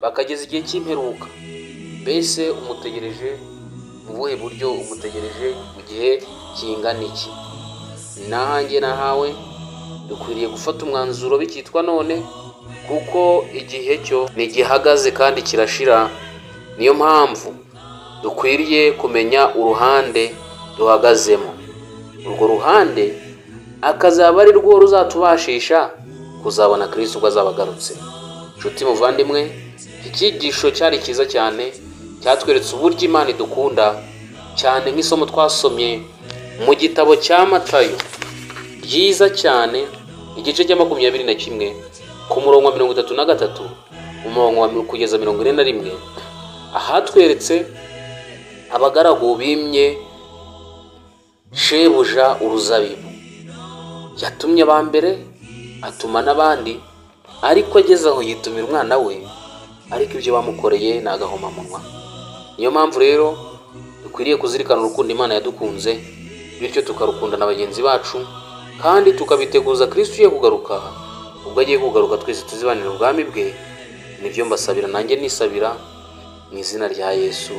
Bakageza igihe cy'imperuka. Mbese umutegereje mu buhe buryo? Umutegereje mu gihe kingana iki? Nanjye nahawe, dukwiriye gufata umwanzuro bikitwa none, kuko igihe cyo ntigihagaze kandi kirashira. Niyo mpamvu dukwiriye kumenya uruhande duhagazemo, urwo ruhande akazaba ari rwo ruzatubashisha kuzabona Kristo ubwo azaba agarutse. Nshuti muvandimwe, iki cyigisho cyari cyiza cyane, cyatweretse uburyo Imana idukunda cyane, nk'isomo twasomye mu gitabo cya Matayo ryiza cyane, igice cya 21, ku murongo wa 33, umurongo wa kugeza 41, ahatweretse abagaragu bimye shebuja uruzabibu. Yatumye aba mbere, atuma n'abandi, ariko ageze aho yitumira umwana we, ariko ibyo bamukoreye ni agahomamunwa. Niyo mpamvu rero dukwiriye kuzirikana urukundo Imana yadukunze, bityo tukarukunda na bagenzi bacu, kandi tukabiteguza Kristo ugiye kugaruka. Ubwo agiye kugaruka, twese tuzibanira ubwami bwe. Nibyo mbasabira, nanjye nisabira, mu izina rya Yesu.